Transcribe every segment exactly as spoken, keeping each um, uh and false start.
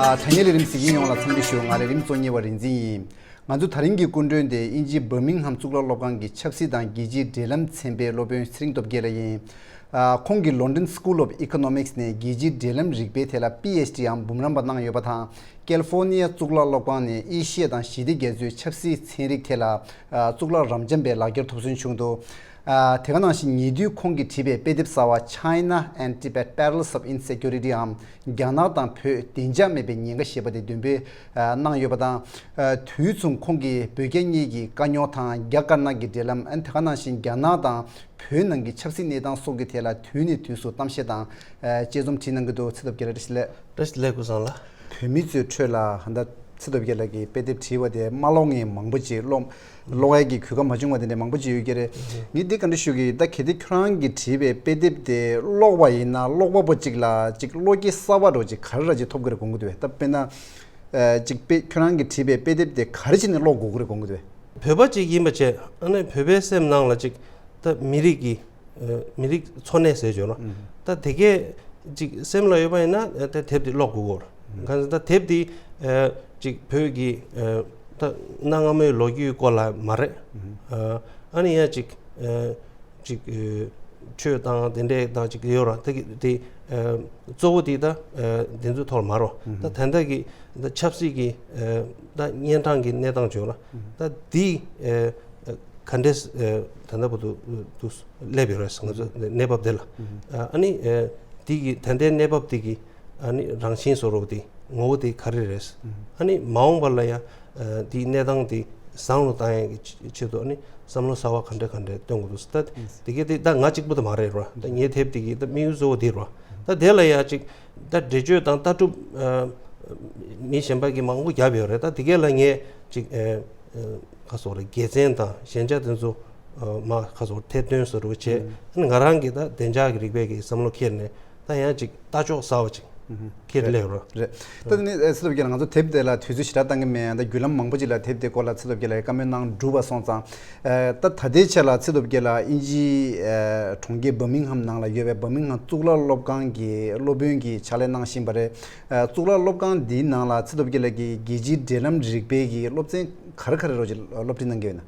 དྲ་བརྙན་ལས་རིམ་གཟིགས་མཁན་ཡོངས་ལ་འཚམས་འདྲི་ཞུ། ང་ལས་རིམ་གཙོ་གཉེར་བ་རིག་འཛིན་ཡིན། ང་ཚོ་དེ་རིང་གི་སྐུ་མགྲོན་དེ་དབྱིན་ཇིའི་བར་མིང་ཧམ་གཙུག་ལག་སློབ་ཁང་གི་ཆབ་སྲིད་དང་རྒྱལ་སྤྱིའི་འབྲེལ་ལམ་ཚན་པའི་སློབ་དཔོན་ཚེ་རིང་སྟོབས་རྒྱལ་ལགས་ཡིན། ཨ། ཁོང་གིས་London School of Economics ནས་རྒྱལ་སྤྱིའི་འབྲེལ་ལམ་རིག་པའི་ཐད་ལ་པི་ཨེཆ་ཌི་འམ་འབུམ་རམས་པ་གནང་ཡོད་པ་དང་། ཀལ་ཧྥོར་ནི་ཡ་གཙུག་ལག་སློབ་ཁང་ནས་ཨེ་ཤི་ཡ་དང་ཞི་བདེ་རྒྱ་མཚོའི་ཆབ་སྲིད་ཚན་རིག་ཐད་ལ་ཨ། གཙུག་ལག་རབ་འབྱམས་པའི་ལག་འཁྱེར་ཐོབ་ཚུལ་བྱུང་འདུག་ཨ། དེ་ག་ནང་བཞིན་ཉེ་དུས་ཁོང་གིས་བྲིས་པའི་དཔེ་དེབ་གསར་བ་China and Tibet: Perils of Insecurity འམ། རྒྱ་ནག་དང་བོད་བདེ་འཇགས་མེད་པའི་ཉེན་ཁ་ཞེས་པ་དེ་འདོན་སྤེལ་ཨ། གནང་ཡོད་པ་དང་། ཨ། དུས་མཚུངས་ཁོང་གིས་བོད་རྒྱ་གཉིས་ཀྱི་དཀའ་རྙོག་དང་རྒྱ་དཀར་ནག་གི་འབྲེལ་ལམ། ཨ། དེ་ག་ནང་བཞིན་རྒྱ་ནག་དང་བོད་ནང་གི་ཆབ་སྲིད་གནས་སྟངས་སོགས་ཀྱི་ཐད་ལ་དུས་ནས་དུས་སུ་གཏམ་བཤད་དང་། ཨ། དཔྱད་རྩོམ་བྲིས་གནང་གི་འདུག་ཚེ་སྟོབས་རྒྱལ་ལགས། བཀྲ་ཤིས་བདེ་ལེགས། བཀྲ་ཤིས་བདེ་ལེགས། ཀུན་བཟང་ལགས། བོད་མི་ཚོའི་ཁྲོད་ལ་ཧ་ད་ཚེ་སྟོབས་རྒྱལ་ལགས་ཀྱི་དཔེ་དེབ་བྲིས་པ་དེ་མ་ཀློག་མཁན་མང་པོ་ཅིག་ཀློག་ཀློག་ཡས་ཀྱི་གོ་སྐབས་མ་བྱུང་བ་དེ་འདྲ་མང་པོ་ཅིག་ཡོད་ཀྱི་རེད། ངས་འདི་ག་འདྲ་ཞུ་གི་ཡིན། ད་གལ་ཏེ་ཁྱོད་རང་གིས་བྲིས་པའི་དཔེ་དེབ་དེ་ཀློག་པ་ཡིན་ན་ཀློག་པ་པོ་གཅིག་ལ་ཅིག་བློ་སྐྱེད་གསར་པ་འདྲ་ཅིག་ག་རེ་ར་ཅིག་ཐོབ་ཀྱི་རེད་དགོངས་ཀྱི་འདུག་གས། ད་དཔེར་ན། ཨ། ཅིག་དཔེ་ཁྱོད་རང་གིས་བྲིས་པའི་དཔེ་དེབ་དེ་ག་རེ་བྱས་ནས་ཀློག་དགོས་ཀྱི་རེད་དགོངས་ཀྱི་འདུག་གས། བོད་པ་ཅིག་ཡིན་པ་བྱས། ཨ་ནི་བོད་པའི་སེམས་ནང་ལ་ཅིག་ད་མི་རིགས་ཀྱི་ཨ། མི་རིགས་འཚོ་གནས་ཟེར་བརྗོད་ན། ཨུམ། ད་དེ་གས་ཅིག་སེམས་ལ་ཡོད་པ་ཡིན་ན་ད་དེབ་དེ་ཀློག་དགོས་ཀྱི་རེད། ཨུམ། གང་ཟེར་ད་དེབ་དེ་ཨ། ཅིག་བོད་ཀྱི་ཨ། ད་གནའ་སྔ་མོའི་ལོ་རྒྱུས་སྐོར་ལ་མ་རེད། ཨུམ། ཨ། ཨ་ནི་ཡང་ཅིག་ཨ། ཅིག་ཨ། ཆོས་དང་དེ་འདྲས་དང་ཅིག་ཡོད་ར། དེ་གི་དེ་ཨ། གཙོ་བོ་དེ་ད་ཨ། དེ་ཚོའི་ཐོག་མ་རོ། ཨུམ། ད་ད་ལྟ་གི་ད་ཆབ་སྲིད་ཀྱི་ཨ། ད་གཉན་འཕྲང་གི་གནས་སྟངས་བྱུང་ར། ཨུམ། ད་དེ་ཨ། ག་འདྲས་ཨ། ད་ལྟ་བར་དུ་དུ་སླེབས་ཡོད་རེད། ང་ཚོ་གནས་བབ་དེ་ལ། ཨུམ། ཨ། ཨ་ནི་ཨ། དེ་གི་ད་ལྟའི་གནས་བབ་དེ་གི་ཨ་ནི་རང་བཞིན་བཟོ་འདྲ་དེ་ངོ་བོ་དེ་ག་རེ་རེད། ཨུམ། ཨ་ནི་མ་འོངས་པ་ལ་ཡང་ཨ། དེའི་གནས་སྟངས་དེ་བཟང་རུ་བཏང་ཡག་གི་ཆེད་དུ་ཨ་ནི་བསམ་བློ་གསར་བ་ག་འདྲ་ག་འདྲ་བཏོན་དགོས་འདུག་ཟེར། ད་དེ་གས་དེ་ད་ང་གཅིག་པུ་དེ་མ་རེད་ར། ད་ངའི་དེབ་དེ་གི་ད་དམིགས་ཡུལ་གཙོ་བོ་དེ་ར། ད་དེ་ལ་ཡང་ཅིག་ད་འགྲེལ་བརྗོད་དང་ལྟ་གྲུབ་ཨ། མི་གཞན་པ་གིས་མང་པོ་བརྒྱབ་ཡོད་རེད། ད་དེ་གས་ལ་ངས་ཅིག་ཨ། ཨ། ག་ཟེར་དགོས་རེད། དགེ་མཚན་དང་ཞན་ཆ་དེ་ཚོ་ཨ། མར་ག་ཟེར་དགོས་རེད། ཐེར་འདོན་བཟོ་འདྲ་བྱས། ཨ་ནི་ང་རང་གི་ད་བདེ་འཇགས་ཀྱི་རིག་པའི་གི་བསམ་བློ་འཁྱེར་ནས་ད་ཡང་ཅིག་ལྟ་ཕྱོགས་གསར་བ་ཅིག་འཁྱེར་སླེབས་རོགས། རེད། ད་དེ་ནས་ཚེ་སྟོབས་རྒྱལ་ལགས། ང་ཚོ་དེབ་དེ་ལ་དུས་ཚོད་ཞེ་དྲག་བཏང་གི་མེད། ད་བརྒྱུད་ལམ་མང་པོ་ཅིག་ལ་དེབ་དེ་སྐོར་ལ་ཚེ་སྟོབས་རྒྱལ་ལགས་བཀའ་མོལ་གནང་གྲུབ་པ་སོང་ཙང་། ཨ། ད་ད་ལྟའི་ཆ་ལ་ཚེ་སྟོབས་རྒྱལ་ལགས་དབྱིན་ཇིའི་ཨ། གྲོང་ཁྱེར་བར་མིང་ཧམ་ནང་ལ་ཡོད་པའི་བར་མིང་ཧམ་གཙུག་ལག་སློབ་ཁང་གི་སློབ་དཔོན་གྱི་ཕྱག་ལས་གནང་བཞིན་པ་རེད། ཨ། གཙུག་ལག་སློབ་ཁང་འདིའི་ནང་ལ་ཚེ་སྟོབས་རྒྱལ་ལགས་ཀྱིས་རྒྱལ་སྤྱིའི་འབྲེལ་ལམ་རིག་པའི་གི་སློབ་ཚན་ག་རེ་ག་རེ་རོགས་ཀྱིས་སློབ་ཁྲིད་གནང་གི་ཡོད་ན།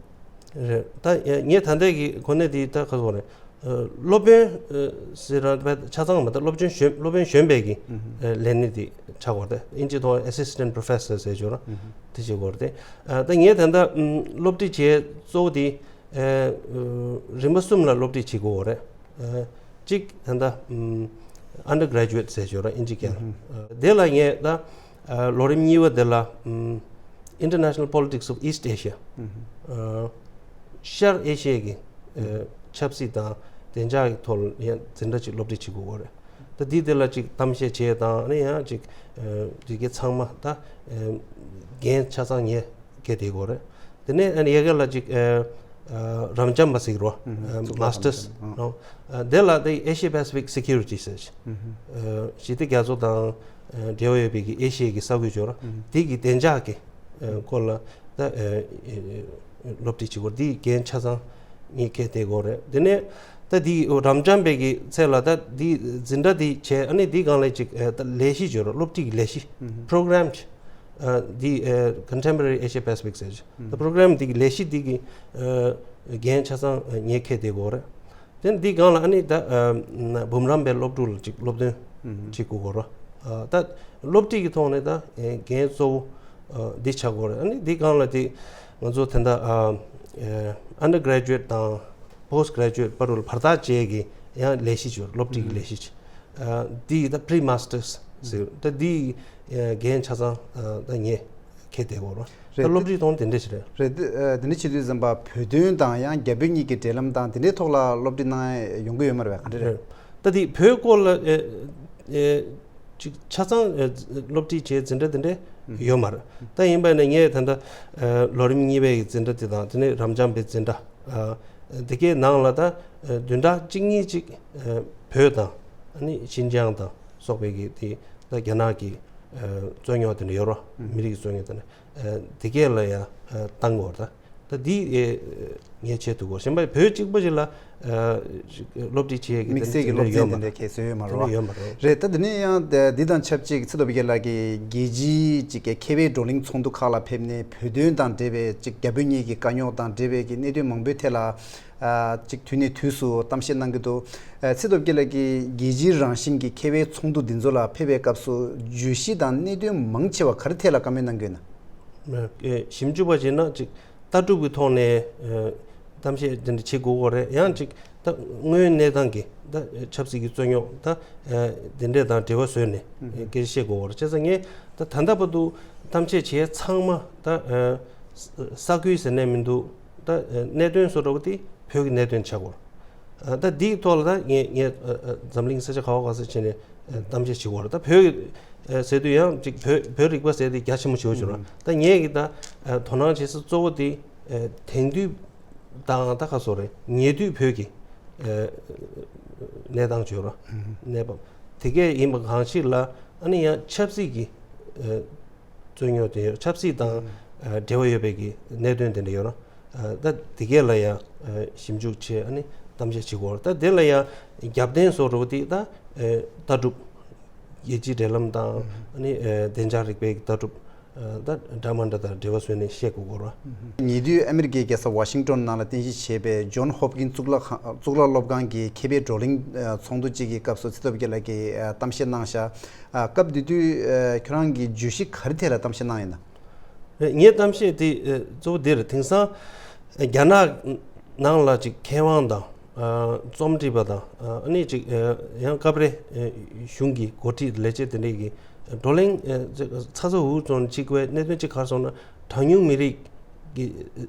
རེད། ད་ངས་ད་ལྟའི་གི་གོ་གནས་འདི་ད་ག་ཟེར་དགོས་རེད། ཨ། སློབ་དཔོན་ཨ། ཟེར་ར་ཆ་ཚང་མ་ད་སློབ་ཆེན་གཞོན་སློབ་དཔོན་གཞོན་པའི་གི་ཨ། ལས་གནས་འདི་ཆགས་ཀྱི་ཡོད་རེད། དབྱིན་ཇིའི་ཐོག་Assistant Professor ཟེར་ཡོད་ར། དེ་བྱེད་ཀྱི་ཡོད་རེད། ཨ། ད་ངས་ད་ལྟ་ཨ། སློབ་ཁྲིད་བྱེད་གཙོ་བོ་འདི་ཨ། རིམ་པ་གསུམ་ལ་སློབ་ཁྲིད་བྱེད་ཀྱི་ཡོད་རེད། ཨ། གཅིག་ད་ལྟ་ཨ། Undergraduate ཟེར་ཡོད་ར། དབྱིན་ཇི་སྐད་ལ། ཨ། དེ་ལ་ངས་ད་ཨ། ལོ་རིམ་གཉིས་པ་དེ་ལ་ཨམ། International Politics of East Asia། ཨ། ཤར་ཨེ་ཤི་ཡའི་གི་ཨ། ཆབ་སྲིད་དང་བདེ་འཇགས་ཀྱི་ཐོག་ལ་ཡང་འཛིན་གྲྭ་གཅིག་སློབ་ཁྲིད་བྱེད་དགོས་ཀྱི་རེད། ད་འདི་དེ་ལ་གཅིག་གཏམ་བཤད་བྱས་དང་། ཨ་ནི་ཡང་གཅིག་ཨ། དེ་གའི་ཚང་མ་ད་ཨ། འགན་ཆ་ཚང་ངས་འཁྱེར་བསྡད་ཀྱི་ཡོད་རེད། དེ་ནས་ཨ་ནི་ཡ་ག་ལ་གཅིག་ཨ། ཨ། རབ་འབྱམས་པ་ཟེར་གྱི་རེད་པ། ཨ། Masters། ཨ། དེ་ལ་དེ་Asia Pacific Security ཟེར། ཨ། ཞི་བདེ་རྒྱ་མཚོ་དང་ཨ། འབྲེལ་བ་ཡོད་པའི་གི་ཨེ་ཤི་ཡའི་གི་ས་ཁུལ་ཡོད་རེད་པ། དེ་གི་བདེ་འཇགས་ཀྱི་ཨ། སྐོར་ལ་ད་ཨ། སློབ་ཁྲིད་བྱེད་དགོས། དེའི་འགན་ཆ་ཚང་ངས་འཁྱེར་བསྡད་ཀྱི་ཡོད་རེད། དེ་ནས་ད་དེ་རབ་འབྱམས་པའི་གི་ཚད་ལ་ད་དེ་འཛིན་གྲྭ་དེ་བྱས། ཨ་ནི་དེའི་སྒང་ལ་གཅིག་ཨ། ད་ལས་གཞི་ཡོད་རེད་པ། སློབ་ཁྲིད་ཀྱི་ལས་གཞི། Program་ཨ། དེ་ཨ། Contemporary Asia Pacific་ཟེར། ད་Program་དེ་གི་ལས་གཞི་དེ་གི་ཨ། འགན་ཆ་ཚང་ངས་འཁྱེར་བསྡད་ཀྱི་ཡོད་རེད། དེ་འདི་སྒང་ལ་ཨ་ནི་ད་ཨ། འབུམ་རམས་པའི་སློབ་ཕྲུག་ལ་ཅིག་སློབ་སྟོན་ཨུམ། ཅིག་དགོས་ཀྱི་རེད་པ། ཨ། ད་སློབ་ཁྲིད་ཀྱི་ཐོག་ནས་ད་ཨེ། འགན་གཙོ་བོ་ཨ། འདི་ཆགས་ཀྱི་ཡོད་རེད། ཨ་ནི་འདི་སྒང་ལ་དེ་ང་ཚོ་ད་ལྟ་ཨ། ཨེ། Undergraduate་དང་Postgraduate་བར་དུ་ལ་བར་ཐག་བཅད་ཀྱི་ཡང་ལས་གཞི་ཅིག་ཡོད་རེད། སློབ་ཁྲིད་ཀྱི་ལས་གཞི་ཅིག་ཨ། འདི་ད་Pre-Masters་ཟེར། ད་འདི་ཨ། འགན་ཆ་ཚང་ཨ། ད་ངས་འཁྱེར་བསྡད་ཀྱི་ཡོད་རེད་པ། ད་རེད། སློབ་ཁྲིད་ཐོག་ནས་དེ་འདྲ་ཞིག་རེད། རེད། དེ་ཨ། དེ་འདྲ་བྱེད་དུས་ཙམ་པ་བོད་དོན་དང་ཡང་རྒྱ་བོད་གཉིས་ཀྱི་འབྲེལ་ལམ་དང་དེ་འདྲའི་ཐོག་ལ་སློབ་ཁྲིད་གནང་ཡ་ཡོང་གི་ཡོད་མ་རེད་པས། ག་འདྲ་རེད། རེད། ད་དེ་བོད་སྐོར་ལ་ཨེ། ཨེ། ཅིག་ཆ་ཚང་ཨེ། སློབ་ཁྲིད་བྱས་འཛིན་གྲྭ་དེ་འདྲ་ཡོད་མ་རེད། ད་ཡིན་པ་ཡིན་ན་ངས་ད་ལྟ་ཨེ། ལོ་རིམ་གཉིས་པའི་འཛིན་གྲྭ་དེ་དང་དེ་ནས་རབ་འབྱམས་པའི་འཛིན་གྲྭ་ཨ། དེ་གའི་ནང་ལ་ད་ཨེ། བདུན་ཕྲག་གཅིག་གཉིས་ཅིག་ཨེ། བོད་དང་ཨ་ནི་ཤིན་ཅང་དང་སོགས་པའི་གི་དེ་ད་རྒྱ་ནག་གི་ཨེ། རྩོད་རྙོག་དེ་འདྲ་ཡོད་རེད་པ། མི་རིགས་ཀྱི་རྩོད་རྙོག་དེ་འདྲ། ཨ། དེ་གས་ལ་ཡང་ཨ། བཏང་དགོས་རེད། ད་ ད་འདི་ཨེ་ངས་བྱས་ཐུབ་གོ། གཞན་པ་བོད་གཅིག་པ་ཞིག་ལ་ཨ་སློབ་ཁྲིད་བྱེད་ཡས་ཀྱི་དམིགས་བསལ་གྱི་སློབ་ཚན་དེ་འདྲ་གལ་སྲིད་ཡོད་མ་རེད་བ། ཡོད་མ་རེད། རེད། ད་དེ་ནས་ཡང་འདི་དང་ཆབས་ཅིག་ཚེ་རྡོ་རྒྱལ་ལགས་ཀྱིས་རྒྱལ་སྤྱིའི་ཅིག་མཁས་པའི་བགྲོ་གླེང་ཚོགས་འདུ་ཁག་ལ་ཕེབས་ནས་བོད་དོན་དང་འབྲེལ་བའི་ཅིག་རྒྱ་བོད་གཉིས་ཀྱི་དཀའ་རྙོག་དང་འབྲེལ་བའི་གི་གནད་དོན་མང་པོའི་ཐད་ལ་ཨ་ཅིག་དུས་ནས་དུས་སུ་གཏམ་བཤད་གནང་གི་འདུག། ཨ་ཚེ་རྡོ་རྒྱལ་ལགས་ཀྱིས་རྒྱལ་སྤྱིའི་རང་བཞིན་གྱི་མཁས་པའི་ཚོགས་འདུ་འདི་ཚོ་ལ་ཕེབས་པའི་སྐབས་སུ་བརྗོད་གཞི་དང་གནད་དོན་མང་ཆེ་བ་ག་རེ་ཐད་ལ་བཀའ་མོལ་གནང་གི་ཡོད་ན། ཨེ་ཞིབ་འཇུག་པ་བྱས་ན་ཅིག་ལྟ་གྲུབ་ཀྱི་ཐོག་ནས་ཨེ་གཏམ་བཤད་དེ་འདྲ་བྱེད་དགོས་ཀྱི་རེད། ཡང་ཅིག་ད་དངོས་ཡོད་གནས་སྟངས་ཀྱི་ད་ཆབ་སྲིད་ཀྱི་རྩོད་རྙོག་ད་ཨེ་དེ་འདྲས་དང་འབྲེལ་བ་བཟོས་ནས་ཨེ་སྐད་ཆ་བཤད་དགོས་ཀྱི་རེད། བྱས་ཙང་ངས་ད་ད་ལྟ་བར་དུ་གཏམ་བཤད་བྱས་ཚང་མ་ད་ཨེ་ས་ས་ཁུལ་ཟེར་ནས་མི་འདུག། ད་ཨེ་གནད་དོན་བཟོ་འདྲ་བོ་དེ་བོད་ཀྱི་གནད་དོན་ཆགས་ཀྱི་ཡོད་རེད། ཨ་ད་འདིའི་ཐོག་ལ་ད་ངས་ངས་ཨ་ཨ་འཛམ་གླིང་ས་ཆ་ག་བ་ག་ས་ཕྱིན་ནས་ཨ་གཏམ་བཤད་བྱེད་དགོས་རེད། ད་བོད་ཨ་ཟེར་དུས་ཡང་ཅིག་བོད་བོད་རིག་པ་ཟེར་དེ་རྒྱ་ཆེན་པོ་ཞེ་པོ་ཅིག་ཡོད་རེད། ད་ངས་ཀྱི་ད་ཨ་དོ་སྣང་བྱེད་ས་གཙོ་བོ་དེ་ཨ་དེང་དུས་དང་ད་ག་སོ་རེད། ཉེ་དུས་བོད་ཀྱི་ཨ་གནས་སྟངས་ཅིག་ཡོད་རེད། གནས་བབ་དེ་གས་ཡིན་པ་གང་ཞིག་ལ་ཨ་ནི་ཡང་ཆབ་སྲིད་ཀྱི་ཨ་རྩོད་རྙོག་དེ་ཡོད། ཆབ་སྲིད་དང་ཨ་འབྲེལ་བ་ཡོད་པའི་གི་གནད་དོན་དེ་འདྲ་ཡོད་རེད། ཨ་ད་དེ་གས་ལ་ཡང་ཨ་ཞིབ་འཇུག་བྱས། ཨ་ནི་གཏམ་བཤད་བྱེད་དགོས་རེད། ད་དེ་ལ་ཡང་རྒྱབ་རྟེན་བཟོ་འདྲ་བོ་དེ་ད་ཨ་ལྟ་གྲུབ་རྒྱལ་སྤྱིའི་འབྲེལ་ལམ་དང་། ཨ་ནི་ཨ་བདེ་འཇགས་རིག་པའི་ལྟ་གྲུབ་ཨ་ད་འདྲ་མ་འདྲ་དང་འབྲེལ་བ་བཟོས་ནས་བཤད་དགོས་ཀྱི་རེད། ཉེ་དུས་ཨ་མི་རི་ཀའི་རྒྱལ་ས་ཝ་ཤིང་ཏོན་ནང་ལ་རྟེན་གཞི་བྱས་པའི་ཇོན་ཧོབ་ཀིན་གཙུག་ལག་ཁང་གཙུག་ལག་སློབ་ཁང་གི་མཁས་པའི་བགྲོ་གླེང་ཨ་ཚོགས་འདུ་གཅིག་གི་སྐབས་སུ་ཚེ་རྡོ་རྒྱལ་ལགས་ཀྱིས་ཨ་གཏམ་བཤད་གནང་བཞག། ཨ་སྐབས་དེ་དུས་ཨ་ཁྱོད་རང་གིས་བརྗོད་གཞི་ག་རེ་ཐད་ལ་གཏམ་བཤད་གནང་ཡོད་ན། ངའི་གཏམ་བཤད་དེ་ཨ་གཙོ་བོ་འདི་རེད། དེང་སང་ཨ་རྒྱ་ནག་ནང་ལ་ཅིག་མཁས་དབང་དང་ཨ་རྩོམ་སྒྲིག་པ་དང་ཨ་ནི་ཅིག་ཨ་ཡང་སྐབས་རེ་ཨ་གཞུང་གི་འགོ་ཁྲིད་ལས་བྱེད་དེ་འདྲས་ཀྱི་བགྲོ་གླེང་ཨ་ཚ་ཚ་འུར་འུར་བྱས་ནས་བྱེད་དགོས་པའི་གནད་དོན་གཅིག་ག་རེ་སོང་ན། གྲངས་ཉུང་མི་རིགས་ཀྱི་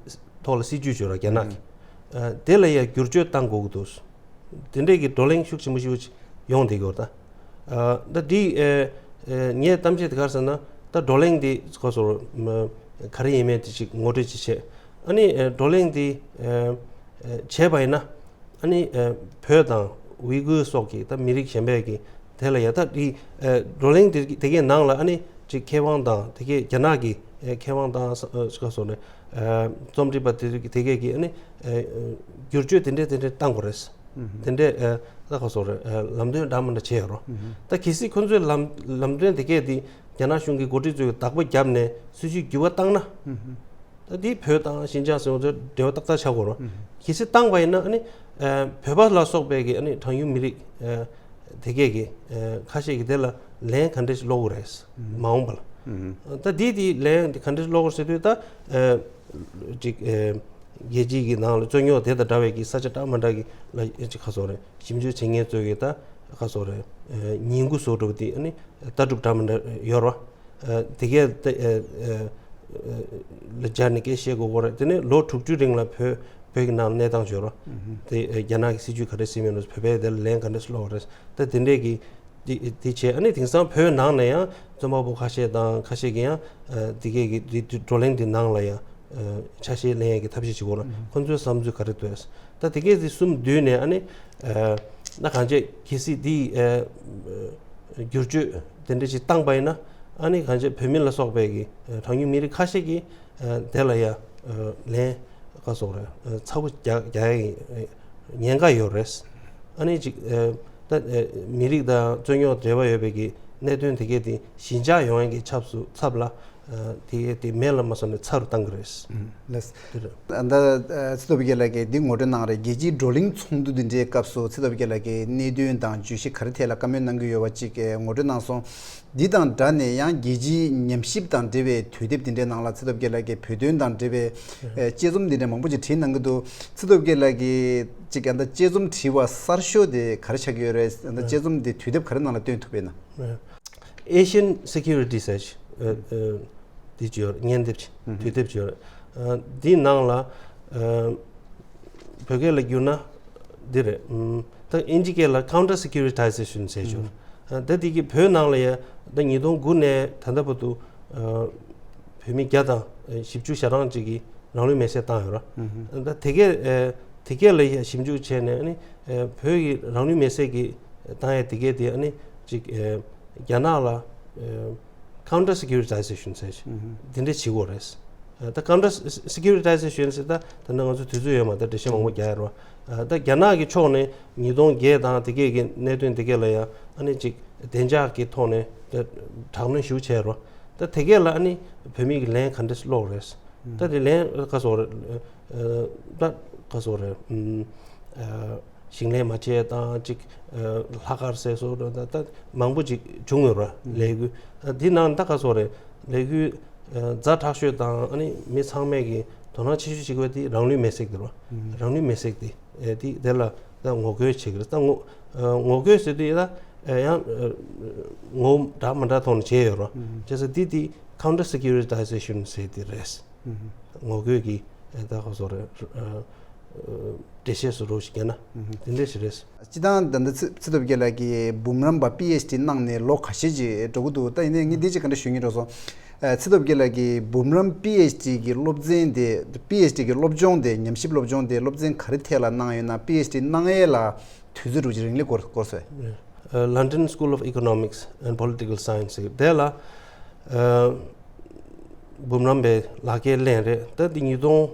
ཐོག་ལ་སྲིད་ཇུས་བྱོས་ར་རྒྱ་ནག་གི་ཨ་དེ་ལ་ཡང་བསྒྱུར་བཅོས་བཏང་དགོས་ཀྱི་འདུག། དེ་འདྲས་ཀྱི་བགྲོ་གླེང་ཤུགས་ཆེན་པོ་ཞིག་ཡོང་བསྡད་ཀྱི་ཡོད་རེད་ད། ཨ་ད་འདི་ཨེ་ཨེ་ངས་གཏམ་བཤད་དེ་ག་རེ་ཟེར་ན། ད་བགྲོ་གླེང་འདི་ཁོ་ཚོར་ག་རེ་ཡིན་མིན་དེ་ཅིག་ངོ་སྤྲོད་ཅིག་བྱས། ཨ་ནི་ཨེ་བགྲོ་གླེང་འདི་ཨེ་ཨེ་བྱས་པ་ཡིན་ན། ཨ་ནི་ཨེ་བོད་དང་ཝི་གུར་སོགས་ཀྱི་ད་མི་རིགས་གཞན་པའི་གི་དེ་ལ་ཡ་ད་འདི་ཨེ་བགྲོ་གླེང་དེ་དེ་གའི་ནང་ལ་ཨ་ནི་ཅིག་མཁས་དབང་དང་དེ་གའི་རྒྱ་ནག་གི་ཨེ་མཁས་དབང་དང་ས་ཨེ་ཅིག་ག་སོགས་ནས་ཨེ་རྩོམ་སྒྲིག་པ་དེ་དེ་གའི་གི་ཨ་ནི་ཨེ་བསྒྱུར་བཅོས་དེ་འདྲས་དེ་འདྲས་བཏང་དགོས་རེད། དེ་འདྲས་ཨ་ད་ག་སོགས་རེད། ཨ་ལམ་སྟོན་འདྲ་མི་འདྲ་བྱས་ཡོད་རོ། ད་གལ་སྲིད་ཁོ་ཚོའི་ལམ་ལམ་སྟོན་དེ་གས་དེ་རྒྱ་ནག་གཞུང་གི་འགོ་ཁྲིད་ཚོས་བདག་པོ་བརྒྱབ་ནས་སྲིད་ཇུས་འགྱུར་བ་བཏང་ན། ད་དེ་བོད་དང་ཤིན་ཅང་ཟེར་བ་ཚོའི་འབྲེལ་བ་ཏག་ཏག་ཆགས་དགོས་རོ། གལ་སྲིད་བཏང་བ་ཡིན་ན་ཨ་ནི་ཨ་བོད་པ་ལ་སོགས་པའི་གི་ཨ་ནི་གྲངས་ཉུང་མི་རིགས་ཨ་དེ་གས་ཀྱི་ཨ་ཁ་ཤས་ཀྱིས་དེ་ལ་ལན་ག་འདྲས་ཤིག་སློག་གི་རེད། མ་འོངས་པ་ལ། ད་དེ་དེ་ལན་ག་འདྲས་ཤིག་སློག་གི་རེད་ཟེར་དུས་ད་ཨ་ཅིག་ཨ། རྒྱལ་སྤྱིའི་གི་ནང་ལ་རྩོད་རྙོག་དེ་དང་འདྲ་བའི་གི་ས་ཆ་འདྲ་མི་འདྲ་གི་ལ་ཅིག་ག་སོགས་རེད། ཞིབ་འཇུག་བྱེད་མཁན་ཚོས་གི་ད་ག་སོགས་རེད། ཨེ་ཉིན་གུང་སོགས་འགྲོ་དེ་ཨ་ནི་ལྟ་གྲུབ་འདྲ་མི་འདྲ་ཡོད་རེད་བ། ཨེ་དེ་གས་ད་ཨེ་ཨེ་ལ་སྦྱར་ནས་སྐད་བཤད་དགོས་གོ་རེད། དེ་ནས་ལོ་དྲུག་ཅུ་རིང་ལ་བོད་བོད་ཀྱི་ནང་གནས་སྟངས་ཡོད་རེད་བ། དེ་ཨེ་རྒྱ་ནག་གི་སྲིད་ཇུས་ག་རེ་ཟིན་མིན་ལ་བོད་པས་དེ་ལ་ལན་ག་འདྲས་སློག་རེད། ད་དེ་འདྲས་གི་དེ་དེ་བྱས། ཨ་ནི་དེང་སང་བོད་ནང་ནས་ཡང་རྩོམ་པ་པོ་ཁ་ཤས་དང་ཁ་ཤས་ཀྱིས་ཡང་ཨ་དེ་གས་ཀྱི་དེ་དེ་བགྲོ་གླེང་དེ་ནང་ལ་ཡང་ཨ་ཆ་ཤས་ལེན་ཡས་ཀྱི་ཐབས་ཤེས་བྱེད་དགོས་ར། ཁོ་ཚོའི་བསམ་ཚུལ་ག་རེ་འདུག་ཟེར། ད་དེ་གས་དེ་གསུམ་བསྡུས་ནས་ཨ་ནི་ཨ་ན་གང་ཅི་གལ་སྲིད་དེ་ཨ་བསྒྱུར་བཅོས་དེ་འདྲ་ཞིག་བཏང་པ་ཡིན་ན། ཨ་ནི་གང་ཅི་བོད་མི་ལ་སོགས་པའི་གི་ཨ་གྲངས་ཉུང་མི་རིགས་ཁ་ཤས་ཀྱིས་ཨ་དེ་ལ་ཡང་ཨ་ལན་ག་སོགས་རེད། ཨ་ཚ་པོ་རྒྱག་རྒྱག་ཡ་ཡི་ཉེན་ཁ་ཡོད་རེད། ཨ་ནི་ཅིག་ཨ་ད་ཨ་མི་རིགས་དང་རྩོད་རྙོག་འབྲེལ་བ་ཡོད་པའི་གི་གནད་དོན་དེ་གས་དེ་ཞི་འཇགས་ཡོང་ཡ་གི་ཆབས་སུ་ཚབ་ལ་ཨ་དེ་གས་དེ་མེད་ལ་མ་སོང་ནས་ཚ་རུ་བཏང་གི་རེད། ལགས། དེ་རེད། ད་ཨ་ཚེ་རྡོ་རྒྱལ་ལགས་ཀྱིས་འདི་ངོ་སྤྲོད་གནང་རེད། རྒྱལ་སྤྱིའི་བགྲོ་གླེང་ཚོགས་འདུ་འདི་འདྲའི་སྐབས་སུ་ཚེ་རྡོ་རྒྱལ་ལགས་ཀྱིས་གནད་དོན་དང་བརྗོད་གཞི་ག་རེ་ཐད་ལ་བཀའ་མོལ་གནང་གི་ཡོད་པ་ཅིག་ཨ་ངོ་སྤྲོད་གནང་སོང་། འདི་དང་སྦྲགས་ནས་ཡང་རྒྱལ་སྤྱིའི་ཉམས་ཞིབ་དང་འབྲེལ་བའི་དུས་དེབ་འདི་འདྲའི་ནང་ལ་ཚེ་རྡོ་རྒྱལ་ལགས་ཀྱིས་བོད་དོན་དང་འབྲེལ་བའི་ཨེ་དཔྱད་རྩོམ་འདི་འདྲ་མང་པོ་ཅིག་བྲིས་གནང་གི་འདུག། ཚེ་རྡོ་རྒྱལ་ལགས་ཀྱིས་ཅིག་ཨ་ད་དཔྱད་རྩོམ་བྲིས་པ་གསར་ཤོས་དེ་ག་རེ་ཆགས་ཀྱི་ཡོད་རེད། ཨ་ད་དཔྱད་རྩོམ་དེ་དུས་དེབ་ག་རེ་ནང་ལ་བཏོན་ཐུབ་པས་ན། Asian Security Research ཨ་ཨ་འདི་ཅིག་ཡོད་རེད། བརྙན་དེབ་ཅིག་དུས་དེབ་ཅིག་ཡོད་རེད། ཨ་འདི་ནང་ལ་ཨ་བོད་སྐད་ལ་བསྒྱུར་ན་འདི་རེད། ཨམ་ད་ཨིན་ཇི་སྐད་ལ་Counter Securitization ཟེར་ཞུ། ཨ་ད་འདི་གི་བོད་ནང་ལ་ཡ་ད་ཉིས་སྟོང་དགུ་ནས་ད་ལྟ་བར་དུ་ཨ་བོད་མི་བརྒྱ་དང་བཞི་བཅུ་ཞེ་གྲངས་ཅིག་གིས་རང་ལུས་མེར་སྲེག་བཏང་ཡོད་ར། ཨ་ད་དེ་གས་ཨ་དེ་གས་ལ་ཡ་ཞིབ་འཇུག་བྱས་ནས་ཨ་ནི་ཨ་བོད་ཀྱི་རང་ལུས་མེར་སྲེག་གི་བཏང་ཡས་དེ་གས་དེ་ཨ་ནི་ཅིག་ཨ་རྒྱ་ནག་ལ་ཨ་Counter Securitization ཟེར་ཞིག་འདི་འདྲས་བྱེད་དགོས་རེད། ད་counter securitization ཟེར། ད་ད་ནི་ང་ཚོ་དུས་ཚོད་ཡོད་མ་རེད། འགྲེལ་བཤད་མང་པོ་རྒྱག་ཡ་རེད་བ། ད་རྒྱ་ནག་གི་ཕྱོགས་ནས་ཉིས་སྟོང་བརྒྱད་དང་དེ་གས་ཀྱི་གནད་དོན་དེ་གས་ལ་ཡང་ཨ་ནི་ཅིག་བདེ་འཇགས་ཀྱི་ཐོག་ནས་དྲག་གནོན་ཞེ་པོ་བྱས་རེད་བ། ད་དེ་གས་ལ་ཨ་ནི་བོད་མི་གི་ལན་ག་འདྲས་སློག་རེད། ད་དེ་ལན་ག་ཟེར་རེད། ད་ག་ཟེར་རེད། ཞིང་ལས་མ་བྱས་དང་ཅིག་ལྷག་དཀར་ཟེར་སོགས་ད་ད་མང་པོ་ཅིག་བྱུང་ཡོད་རེད་ལས་འགུལ། འདི་ནང་ད་ག་ཟེར་རེད། ལས་འགུལ་ཛ་དྲག་ཤོས་དང་ཨ་ནི་མི་ཚང་མས་ཀྱི་དོ་སྣང་ཆེ་ཤོས་བྱེད་དགོས་དེ་རང་ལུས་མེར་སྲེག་དེ་རེད། རང་ལུས་མེར་སྲེག་དེ་དེ་དེ་ལ་ད་ངོ་རྒོལ་བྱེད་ཀྱི་རེད། ད་ངོ་ངོ་རྒོལ་ཟེར་དུས་ད་ཡང་ངོ་འདྲ་མི་འདྲ་ཐོག་ནས་བྱས་ཡོད་རེད། བྱས་ཙང་འདི་དེ་counter securitization ཟེར་དེ་རེད། ངོ་རྒོལ་གྱི་ད་ག་ཟེར་རེད། འགྲེལ་བཤད་སུ་རོགས་ཤིག་བརྒྱབ་ན་དེ་འདྲ་ཞིག་རེད། སྤྱི་བཏང་ད་ལྟ་ཚེ་ཚེ་ཐུབ་རྒྱལ་ལགས་ཀྱིས་འབུམ་རམས་པ་པི་ཨེཆ་ཌི་གནང་ནས་ལོ་ཁ་ཤས་ཅིག་འགྲོ་གི་འདུག་ད་ཡིན་ནའི་ངས་འདི་ཅིག་ག་འདྲ་ཞུ་སྙིང་འདོད་སོང་། ཚེ་ཐུབ་རྒྱལ་ལགས་ཀྱིས་འབུམ་རམས་པི་ཨེཆ་ཌི་གི་སློབ་ཚན་དེ་པི་ཨེཆ་ཌི་གི་སློབ་སྦྱོང་དེ་ཉམས་ཞིབ་སློབ་སྦྱོང་དེ་སློབ་ཚན་ག་རེ་ཐད་ལ་གནང་ཡོད་ན། པི་ཨེཆ་ཌི་གནང་ཡས་ལ་དུས་ཚོད་འདྲ་ཅིག་རིང་ལས་འགོར་འགོར་སོང་། London School of Economics and Political Science ཟེར་དེ་ལ་འབུམ་རམས་པའི་ལག་འཁྱེར་ལེན་རེད། ད་འདི་ཉིས་སྟོང་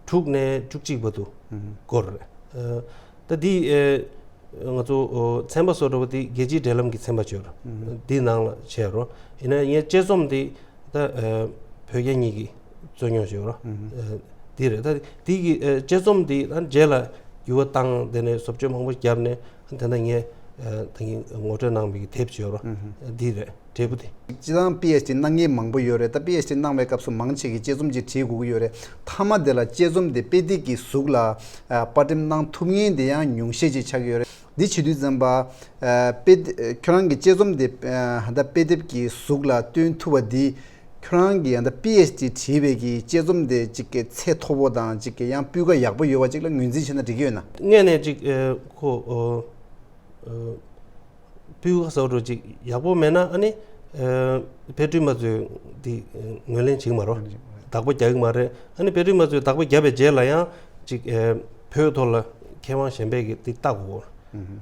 དྲུག་ནས་བཅུ་གཅིག་བར་དུ་འགོར་རེད། ད་འདི་ང་ཚོ་ཚན་པ་བཟོ་འདྲ་བོ་འདི་རྒྱལ་སྤྱིའི་འབྲེལ་ལམ་གྱི་ཚན་པ་བྱོས་རེད། འདི་ནང་ལ་བྱས་རོ། ཡིན་ན་ངའི་དཔྱད་རྩོམ་འདི་ད་བོད་རྒྱ་གཉིས་ཀྱི་རྩོད་རྙོག་བྱོས་རོ། འདི་རེད། ད་འདི་གི་དཔྱད་རྩོམ་འདི་ད་རྗེས་ལ་འགྱུར་བ་བཏང་དེ་ནས་བཟོ་བཅོས་མང་པོ་བརྒྱབ་ནས་ད་ལྟ་ངས་ད་གིན་ངོ་སྤྲོད་གནང་བའི་གི་དེབ་བྱོས་རོ། འདི་རེད། འབྲས་བུ་དེ། སྤྱི་བཏང་པི་ཨེཆ་ཌི་གནང་མཁན་མང་པོ་ཡོད་རེད། ད་པི་ཨེཆ་ཌི་གནང་བའི་སྐབས་སུ་མང་ཆེ་གིས་དཔྱད་རྩོམ་ཅིག་བྲིས་དགོས་ཀྱི་ཡོད་རེད། མཐའ་མ་དེ་ལ་དཔྱད་རྩོམ་དེ་དཔེ་དེབ་ཀྱི་གཟུགས་ལ་ཨ་པར་འགྲེམས་གནང་ཐུབ་མཁན་དེ་ཡང་ཉུང་ཤས་ཅིག་ཆགས་ཀྱི་ཡོད་རེད། འདི་བྱེད་དུས་ཙམ་པ་ཨ་དཔེ་ཁྱོད་རང་གི་དཔྱད་རྩོམ་དེ་ཨ་ད་དཔེ་དེབ་ཀྱི་གཟུགས་ལ་སྟོན་ཐུབ་པ་འདི་ཁྱོད་རང་གི་ཨ་ད་པི་ཨེཆ་ཌི་བྲིས་པའི་གི་དཔྱད་རྩོམ་དེ་ཅིག་གི་ཚད་མཐོ་པོ་དང་ཅིག་གི་ཡང་སྤུས་ཀ་ཡག་པོ་ཡོད་པ་ཅིག་ལ་ངོས་འཛིན་བྱས་ན་འགྲིག་གི་ཡོད་ན། དངོས་གནས་ཅིག་ཨ་ཁོ་ཨ། སྤུས་ཀ་ཟེར་བ་འདྲ་ཅིག་ཡག་པོ་མེད་ན་ཨ་ནི་ཨ་དཔེ་སྐྲུན་པ་ཚོས་འདི་ངོས་ལེན་བྱེད་ཀྱི་མ་རེད། བདག་པོ་རྒྱག་གི་མ་རེད། ཨ་ནི་དཔེ་སྐྲུན་པ་ཚོས་བདག་པོ་བརྒྱབ་པའི་རྗེས་ལ་ཡང་ཅིག་ཨ་བོད་ཐོག་ལ་མཁས་དབང་གཞན་པས་ཀྱིས་འདི་བལྟ་དགོས།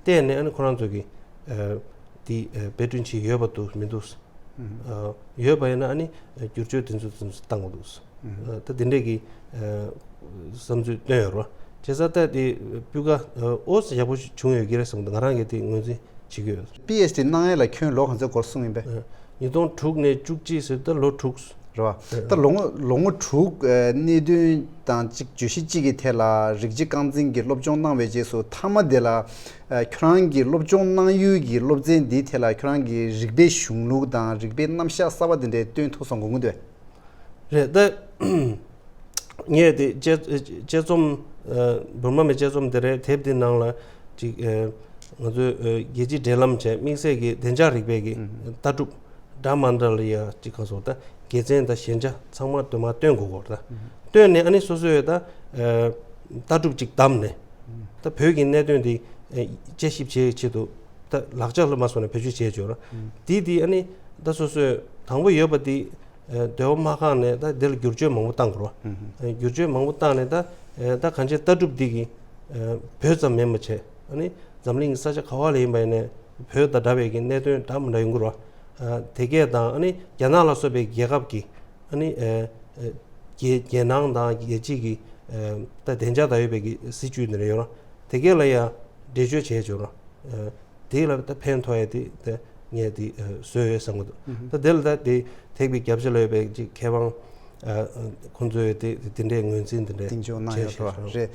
བལྟས་ནས་ཨ་ནི་ཁོ་རང་ཚོས་ཀྱིས་ཨ་འདི་ཨ་དཔེ་སྐྲུན་བྱེད་ཡོད་པ་འདུག་མི་འདུག་ཨ་ཡོད་པ་ཡིན་ན་ཨ་ནི་བསྒྱུར་བཅོས་དེ་ཚོ་དེ་ཚོ་བཏང་དགོས་འདུག་ཨ་ད་དེ་འདྲས་ཀྱི་ཨ་བསམ་ཚུལ་བཏོན་ཡོད་རེད། བྱས་ཙང་ད་དེ་སྤུས་ཀ་ཨ་ཨོ་ཙི་ཡག་པོ་བྱུང་ཡོད་ཀྱི་རེད་བསམ་གྱི་འདུག་ང་རང་གིས་དེ་ངོས་འཛིན་བྱེད་ཀྱི་ཡོད། པི་ཨེཆ་ཌི་གནང་ཡས་ལ་ཁྱོན་ལོ་ག་ཚོད་འགོར་སོང་ཡིན་པས། ཨ་ཉིས་སྟོང་དྲུག་ནས་བཅུ་གཅིག་ཟེར་ད་ལོ་དྲུག་རེད་བ། ད་ལོ་ངོ་ལོ་ངོ་དྲུག་ཨ་གནད་དོན་དང་གཅིག་བརྗོད་གཞི་གཅིག་གི་ཐད་ལ་རིགས་གཅིག་རྐང་འཛིན་གྱི་སློབ་སྦྱོང་གནང་བའི་རྗེས་སུ་མཐའ་མ་དེ་ལ་ཨ་ཁྱོད་རང་གི་སློབ་སྦྱོང་གནང་ཡུལ་གྱི་སློབ་ཚན་འདིའི་ཐད་ལ་ཁྱོད་རང་གི་རིག་པའི་གཞུང་ལུགས་དང་རིག་པའི་རྣམ་གཞག་གསར་པ་དེ་འདྲའི་སྟོན་ཐུབ་སོང་དགོངས་ཀྱི་འདུག་རེད་ད། ངས་དེ་དཔྱད་དཔྱད་རྩོམ་ཨ་འབུམ་རམས་པའི་དཔྱད་རྩོམ་དེ་རེད། དེབ་དེ་ནང་ལ་ཅིག་ཨ་ང་ཚོས་ཨ་རྒྱལ་སྤྱིའི་འབྲེལ་ལམ་བྱས། དམིགས་བསལ་གྱི་བདེ་འཇགས་རིག་པའི་གི་ལྟ་གྲུབ་འདྲ་མ་འདྲ་ལ་ཡ་ཅིག་ག་ཟེར་ད་དགེ་མཚན་དང་ཞན་ཆ་ཚང་མ་དེ་མར་སྟོན་དགོས་ཀྱི་རེད་ད། སྟོན་ནས་ཨ་ནི་སོ་སོས་ད་ཨ་ལྟ་གྲུབ་ཅིག་བདམས་ནས་ད་བོད་ཀྱི་གནད་དོན་དེ་ཨ་དཔྱད་ཞིབ་བྱེད་ཆེད་དུ་ད་ལག་ཆ་ལ་མ་སོང་ནས་བེད་སྤྱོད་བྱས་བྱོས་ར། དེ་དེ་ཨ་ནི་ད་སོ་སོས་དང་པོ་ཡོད་པ་དེ། ཨ་འདོད་པ་མ་ཁེངས་ནས་ད་འདི་ལ་བསྒྱུར་བཅོས་མང་པོ་བཏང་དགོས་རེད་བ། ཨ་བསྒྱུར་བཅོས་མང་པོ་བཏང་ནས་ད་ཨ་ད་གང་ཅི་ལྟ་གྲུབ་འདི་གི་ཨ་བོད་ཙམ་མིན་པ་བྱས། ཨ་ནི་འཛམ་གླིང་གི་ས་ཆ་ག་བ་ལ་ཡིན་པ་ཡིན་ནའི་བོད་དང་འདྲ་བའི་གི་གནད་དོན་འདྲ་མི་འདྲ་ཡོང་གི་རེད་བ། ཨ་དེ་གས་དང་ཨ་ནི་རྒྱ་ནག་ལ་སོགས་པའི་རྒྱལ་ཁབ་ཀྱི་ཨ་ནི་ཨ་ཨ་རྒྱལ་རྒྱལ་ནང་དང་རྒྱལ་སྤྱི་གི་ཨ་ད་བདེ་འཇགས་དང་ཡོད་པའི་གི་སྲིད་ཇུས་འདི་འདྲ་ཡོད་རེད་བ། དེ་གས་ལ་ཡང་འགྲེལ་བརྗོད་བྱས་བྱུང་རེད་བ། ཨ། དེ་ལ་ད་ཕན་ཐོགས་ཡ་དེ་ད་ངས་དེ་ཨ་བཟོས་ཡོད་བསམ་གྱི་འདུག་ད་དེ་ལ་ད་དེ་ཐེག་པའི་རྒྱབ་ལྗོངས་ལ་ཡོད་པའི་ཅིག་མཁས་དབང་ཨ་ཁོང་ཚོས་དེ་དེ་འདྲའི་ངོས་འཛིན་དེ་འདྲའི་གདེང་འཇོག་གནང་ཡོད་བྱས་རེད། བཞག་རེད།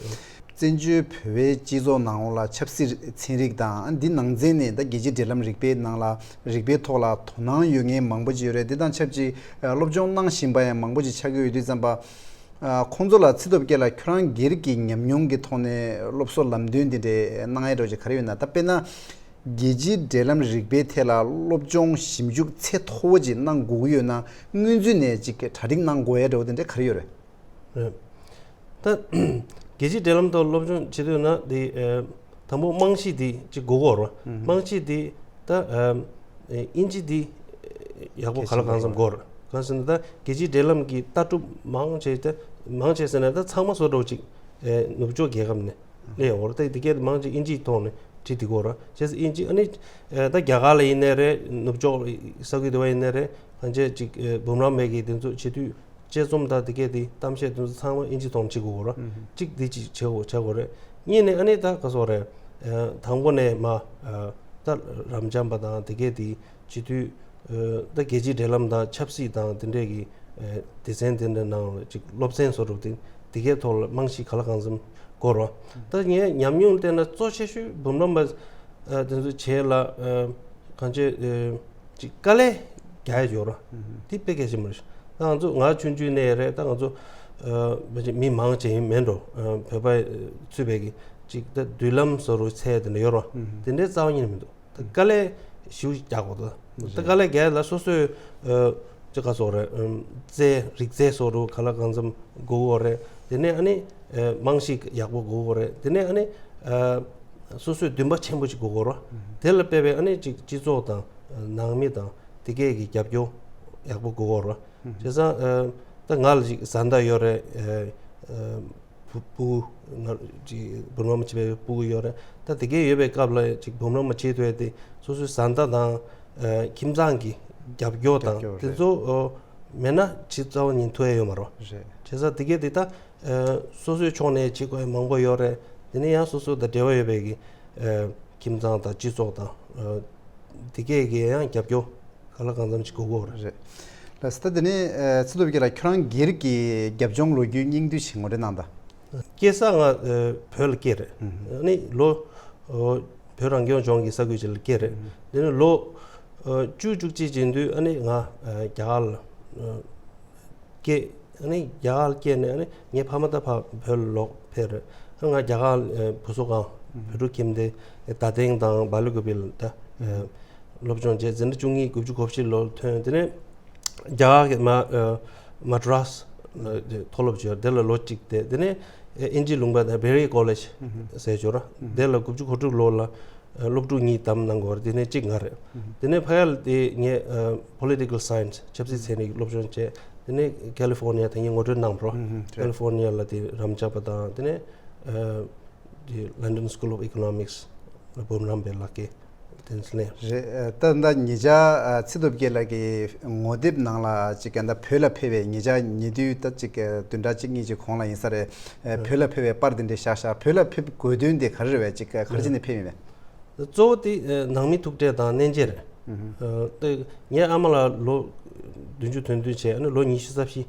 བཙན་བྱོལ་བོད་པའི་སྤྱི་ཚོགས་ནང་ལོགས་ལ་ཆབ་སྲིད་ཚན་རིག་དང་འདི་ནང་ཚན་ནས་ད་རྒྱལ་སྤྱིའི་འབྲེལ་ལམ་རིག་པའི་ནང་ལ་རིག་པའི་ཐོག་ལ་དོ་སྣང་ཡོད་མཁན་མང་པོ་ཅིག་ཡོད་རེད། དེ་དང་ཆབས་ཅིག་ཨ་སློབ་སྦྱོང་གནང་བཞིན་པ་ཡང་མང་པོ་ཅིག་ཆགས་ཀྱི་ཡོད་དུས་ཙམ་པ། ཨ་ཁོང་ཚོ་ལ་ཚེ་ཐུབ་རྒྱལ་ལགས་ཁྱོད་རང་སྒེར་གྱི་ཉམས་མྱོང་གི་ཐོག་ནས་སློབ་གསོ་ལམ་སྟོན་འདི་འདྲའི་གནང་ཡ་འདྲ་ཅིག་ག་རེ་ཡོད་ན། ད་དཔེར་ན་རྒྱལ་སྤྱིའི་འབྲེལ་ལམ་རིག་པའི་ཐད་ལ་སློབ་སྦྱོང་ཞིབ་འཇུག་ཚད་མཐོ་བོ་ཅིག་གནང་དགོས་ཀྱི་ཡོད་ན་སྔོན་ཚུད་ནས་ཅིག་གྲ་སྒྲིག་གནང་དགོས་ཡ་འདྲ་བོ་དེ་འདྲ་ག་རེ་ཡོད་རེད། རེད། ད་རྒྱལ་སྤྱིའི་འབྲེལ་ལམ་ཐོག་སློབ་སྦྱོང་བྱེད་འདོད་ན་དེ་ཨ་དང་པོ་རྨང་གཞི་དེ་ཅིག་དགོས་ཀྱི་ཡོད་རེད། རྨང་གཞི་དེ་ད་ཨ་ཨིན་ཇི་དེ་ཡག་པོ་ག་ལ་གང་འཚམ་དགོས་རེད། གང་ཟེར་ན་ད་རྒྱལ་སྤྱིའི་འབྲེལ་ལམ་གྱི་ལྟ་གྲུབ་མང་ཆེ་ད་མང་ཆེ་ཟེར་ན་ད་ཚང་མ་བཟོ་འདྲ་བོ་ཅིག་ཨ་ནུབ་ཕྱོགས་རྒྱལ་ཁབ་ནས་སླེབས་ཡོང་གི་རེད། ད་དེ་གས་མང་ཆེ་ཨིན་ཇིའི་ཐོག་ནས་བྲིས་བསྡད་ཀྱི་ཡོད་རེད། བྱས་ཙང་ཨིན་ཇི་ཨ་ནི་ཨ་ད་རྒྱ་གར་ལ་ཡིན་ནའི་རེད། ནུབ་ཕྱོགས་ས་ཁུལ་དེ་བ་ཡིན་ནའི་རེད། གང་ཅི་ཅིག་ཨ་འབུམ་རམས་པའི་གི་དེ་ཚོ་བྱེད་དུས་ དཔྱད་རྩོམ་དང་དེ་གས་དེ་གཏམ་བཤད་དེ་ཚོ་ཚང་མ་ཨིན་ཇི་ཐོག་ནས་བྱེད་དགོས་ར། གཅིག་དེ་གཅིག་བྱེད་དགོས་བྱེད་དགོས་རེད། གཉིས་ནས་ཨ་ནི་ད་ག་སོག་རེད། དང་པོ་ནས་མ་ད་རབ་འབྱམས་པ་དང་དེ་གས་དེ་སྤྱི་འཐུས་ད་རྒྱལ་སྤྱིའི་འབྲེལ་ལམ་དང་ཆབ་སྲིད་དང་དེ་འདྲས་ཀྱི་སྡེ་ཚན་དེ་འདྲ་ནང་ལ་ཅིག་སློབ་ཚན་བཟོ་རུ་དེ་དེ་གས་ཐོག་ལ་རྨང་གཞི་ག་ལ་གང་འཚམ་དགོས་ར། ད་ངས་ཉམས་མྱོང་བལྟས་ན་གཙོ་ཆེ་ཤོས་འབུམ་རམས་པ་དེ་ཚོ་བྱས་ལ་གང་ཅི་ཅིག་དཀའ་ལས་རྒྱག་ཡ་ཡོད་ར། དེ་དཔེ་གལ་ཆེན་པོ་རེད། ད་ང་ཚོ་ང་ཆུང་ཆུང་ནས་རེད། ད་ང་ཚོ་མི་མང་ཆེ་ཡིན་མེད་འགྲོ། བོད་པ་ཚུད་པའི་གི་ཅིག་ད་མདུན་ལམ་བཟོ་རུ་ཚད་དེ་འདྲ་ཡོད་ར། དེ་འདྲའི་རྩ་བ་ཉིད་ནས་མི་འདུག་ད་དཀའ་ལས་ཞེ་པོ་ཅིག་རྒྱག་དགོས་འདུག་ད་དཀའ་ལས་རྒྱག་ལ་སོ་སོའི་ཅིག་ག་སོག་རེད། རྩལ་རིག་རྩལ་སོགས་རུ་ག་ལ་གང་འཚམ་དགོས་ཀྱི་ཡོད་རེད། དེ་ནས་ཨ་ནི་རྨང་གཞི་ཡག་པོ་དགོས་ཀྱི་ཡོད་རེད། དེ་ནས་ཨ་ནི་སོ་སོའི་འདུན་པ་ཆེན་པོ་ཅིག་དགོས་ཀྱི་ཡོད་རེད། དེ་ལ་དཔག་པའི་ཨ་ནི་ཅིག་སྤྱི་ཚོགས་དང་ནང་མི་དང་དེ་གས་ཀྱི་རྒྱབ་སྐྱོར་ཡག་པོ་དགོས་ཀྱི་ཡོད་རེད། བྱས་ཙང་ད་ང་ལ་ཅིག་བཟའ་ཟླ་ཡོད་རེད། བུ་བུ་ང་ཅིག་འབུམ་རམས་པ་བྱེད་པའི་སྤུ་གུ་ཡོད་རེད། ད་དེ་གས་ཡོད་པའི་སྐབས་ལ་ཅིག་འབུམ་རམས་པ་བྱེད་ཐུབ་ཡ་དེ་སོ་སོའི་བཟའ་ཟླ་དང་ཁྱིམ་ཚང་གི་རྒྱབ་སྐྱོར་དང་རྒྱབ་སྐྱོར་དེ་རེད། ཚོ་མེད་ན་ཇི་ལྟ་བ་ཉིད་ཐུབ་ཡ་ཡོད་མ་རེད། རེད། བྱས་ཙང་དེ་གས་དེ་ད་སོ་སོའི་ཕྱོགས་ནས་བྱེད་དགོས་ཡ་མང་པོ་ཡོད་རེད། དེ་ནས་ཡང་སོ་སོ་དང་འབྲེལ་བ་ཡོད་པའི་གི་ཁྱིམ་ཚང་དང་སྤྱི་ཚོགས་དང་དེ་གས་ཀྱི་ཡང་རྒྱབ་སྐྱོར་ག་ལ་གང་འཚམ་ཞིག་དགོས་ཀྱི་ཡོད་རེད། རེད། ལགས་སོ། ད་དེ་ནས་ཚེ་སྟོབས་རྒྱལ་ལགས། ཁྱོད་རང་སྒེར་གྱི་རྒྱབ་ལྗོངས་ལོ་རྒྱུས་སྙིང་བསྡུས་ཤིག་ངོ་སྤྲོད་གནང་དང་། སྐྱེས་ས་ང་བོད་ལ་སྐྱེས་རེད། ཨ་ནི་ལོ་བོད་རང་སྐྱོང་ལྗོངས་ཀྱི་ས་ཁུལ་ཅིག་ལ་སྐྱེས་རེད། དེ་ནས་ལོ་བཅུ་བཅུ་གཅིག་ཅན་དུས་ཨ་ནི་ང་རྒྱ་གར་ལ་སྐྱེས། ཨ་ནི་རྒྱ་གར་ལ་སྐྱེས་ནས་ཨ་ནི་ངའི་ཕ་མ་ད་ཕར་བོད་ལ་ལོག་ཕེབས་རེད། ཨ་ང་རྒྱ་གར་བུ་གསོ་ཁང་བོད་ཕྲུག་ཁྱིམ་སྡེ་རྡ་སྟེང་དང་བ་ལི་ཀུ་པེ་ལ་ད་སློབ་སྦྱོང་བྱས། འཛིན་གྲྭ་བཅུ་གཉིས་དགུ་བཅུ་གོ་བཞི་ལོར་ཐོན། དེ་ནས་རྒྱ་གར་གྱི་མ་མ་ཏྲ་སི་ལ་མཐོ་སློབ་བྱས། དེ་ལ་ལོ་གཅིག་བསྡད། དེ་ནས་དབྱིན་ཇིའི་ལུང་པ་དང་བེ་རི་ཡ་ཀོ་ལེཇ་ཟེར་བྱས་ར། དེ་ལ་དགུ་བཅུ་གོ་དྲུག་ལོ་ལ་སློབ་ཕྲུག་གཉིས་བདམས་གནང་དགོས་རེད། དེ་ནས་གཅིག་ང་རེད། དེ་ནས་ཕ་གི་ལ་དེ་ངས་Political Science ཆབ་སྲིད་ཚན་རིག་སློབ་སྦྱོང་བྱས། དེ་ནས་ཀ་ལི་ཧྥོར་ནི་ཡ་ད་ངས་ངོ་སྤྲོད་གནང་བ་རེད། ཀ་ལི་ཧྥོར་ནི་ཡ་ལ་དེ་རབ་འབྱམས་པ་དང་དེ་ནས་དེ་London School of Economics ལ་འབུམ་རམས་པའི་ལག་ཁྱེར་དེ་ནས་ལེན། རེད། ད་ལྟ་ཉེ་ཆར་ཚེ་སྟོབས་རྒྱལ་ལགས་ཀྱི་ངོ་དེབ་ནང་ལ་ཅིག་ད་བོད་ལ་ཕེབས་པའི་ཉེ་ཆར་ཉེ་དུས་ད་ཅིག་བདུན་ཕྲག་གཅིག་གཉིས་ཅིག་གོང་ལ་ཡིན་ས་རེད། བོད་ལ་ཕེབས་པའི་པར་དེ་འདྲ་བཞག་བཞག་བོད་ལ་ཕེབས་དགོས་དོན་དེ་ག་རེ་རེད་བས། ཅིག་ག་རེ་བྱས་ནས་ཕེབས་ཡིན་པས། གཙོ་བོ་དེ་ནང་མི་ཐུག་འཕྲད་དང་གནས་མཇལ་རེད། ད་ངའི་ཨ་མ་ལགས་ལོ་བདུན་ཅུ་དོན་བདུན་བྱས། ཨ་ནི་ལོ་ཉི་ཤུ་རྩ་བཞི་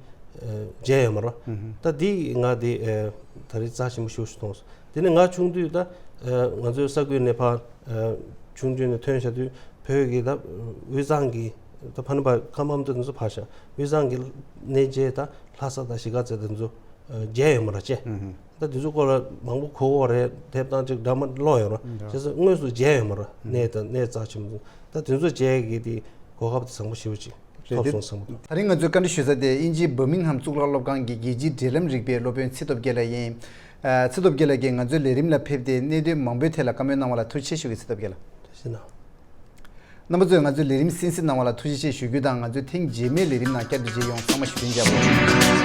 མཇལ་ཡོད་མ་རེད། ད་དེ་ང་དེ་ད་རེས་རྩ་ཆེན་པོ་ཞེ་པོ་ཞིག་མཐོང་སོང་། དེ་ནས་ང་ཆུང་དུས་ད་ང་ཚོའི་ས་ཁུལ་ནས་ཕར་ཆུང་ཆུང་ནས་ཐོན་བཞག་དུས་བོད་ཀྱི་ད་དབུས་གཙང་གི་ད་ཕ་ནུ་བ་ཁམས་ཨ་མདོ་དེ་ཚོ་ཕར་བཞག་དབུས་གཙང་གི་གནས་མཇལ་ད་ལྷ་ས་དང་གཞིས་ཀ་རྩེ་དེ་ཚོ་མཇལ་ཡོད་མ་རེད་ཅེ། ད་དེ་ཚོའི་སྐོར་ལ་མང་པོ་གོ་གི་རེད། དེབ་དང་ཅིག་འདྲ་མིན་ཀློག་ཡོད་རེད། བྱས་ཙང་དངོས་སུ་མཇལ་ཡོད་མ་རེད། གནས་དང་གནས་རྩ་ཆེན་པོ་ད་དེ་ཚོ་མཇལ་གྱི་དེ་གོ་སྐབས་དེ་བཟང་པོ་ཞེ་པོ་ཅིག་ཐོབ་སོང་བསམ་གྱི་འདུག་ད་རིང་ང་ཚོས་བཀའ་འདྲི་ཞུ་ས་དེ་དབྱིན་ཇིའི་བྷར་མིང་ཧམ་གཙུག་ལག་སློབ་ཁང་གི་རྒྱལ་སྤྱིའི་འབྲེལ་ལམ་རིག་པའི་སློབ་དཔོན་ཚེ་སྟོབས་རྒྱལ་ལགས་ཡིན། ཚེ་སྟོབས་རྒྱལ་ལགས་ཀྱིས་ང་ཚོའི་ལས་རིམ་ལ་ཕེབས་ཏེ་གནད་དོན་མང་པོའི་ཐད་ལ་བཀའ་མོལ་གནང་བ་ལ་ཐུགས་རྗེ་ཆེ་ཞུ་གི། ཚེ་སྟོབས་རྒྱལ་ལགས། ཐུགས་རྗེ་གནང་། རྣམ་པ་ཚོས་ང་ཚོའི་ལས་རིམ་གསན་གཟིགས་གནང་བ་ལ་ཐུགས་རྗེ་ཆེ་ཞུ་རྒྱུ་དང་། ང་ཚོའི་ཐེངས་རྗེས་མའི་ལས་རིམ་ནང་བསྐྱར་དུ་མཇལ་ཡོང་། ཚང་མ་བཞུགས་གདན་འཇགས་པོ།